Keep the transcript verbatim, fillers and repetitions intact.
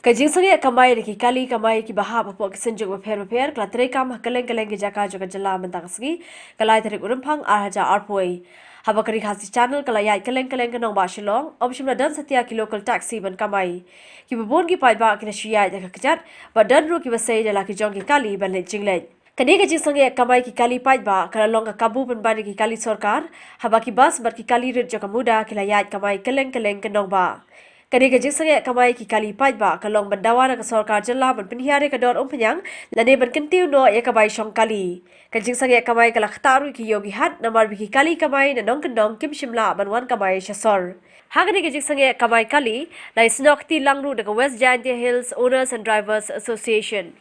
Ka jingsangeh kamai da ki kali kamai kiba hap hapoh ki synjuk bapher bapher ka la treikam ha kylleng kylleng ki jaka jong ka jylla mynta ka sngi, ka lai tarik u Rymphang ar hajar arphew. Haba ka Ri Khasi Channel ka la ïaid kylleng kylleng ka nongbah Shillong, ym shym la don satia ki local taxi ban kamai. Kiba bun ki paidbah ki la shu ïaid da ka kjat, bad don ruh kiba sei da la ki jong ki kali ban leit jingleit. Kane ka jingsangeh kamai ki kali paidbah ka la long ka kabu pynban ïa ki kali sorkar, haba ki bus bad ki kali rit jong ka MUDA ki la ïaid kamai kylleng kylleng ka nongbah. Kane ka jingsangeh kamai ki kali paidbah ka long ban dawa na ka sorkar jylla ban pynhiar ïa ka dor umphniang lane ban kyntiew noh ïa ka bai shong kali. Ka jingsangeh kamai ka la ktah ruh ïa ki ïew ki hat namar ba ki kali kamai na nongkyndong kim shym lah ban wan kamai sha sor. Ha kane ka jingsangeh kamai kali la ïasnoh kti lang ruh da ka West Jaintia Hills Owners and Drivers Association.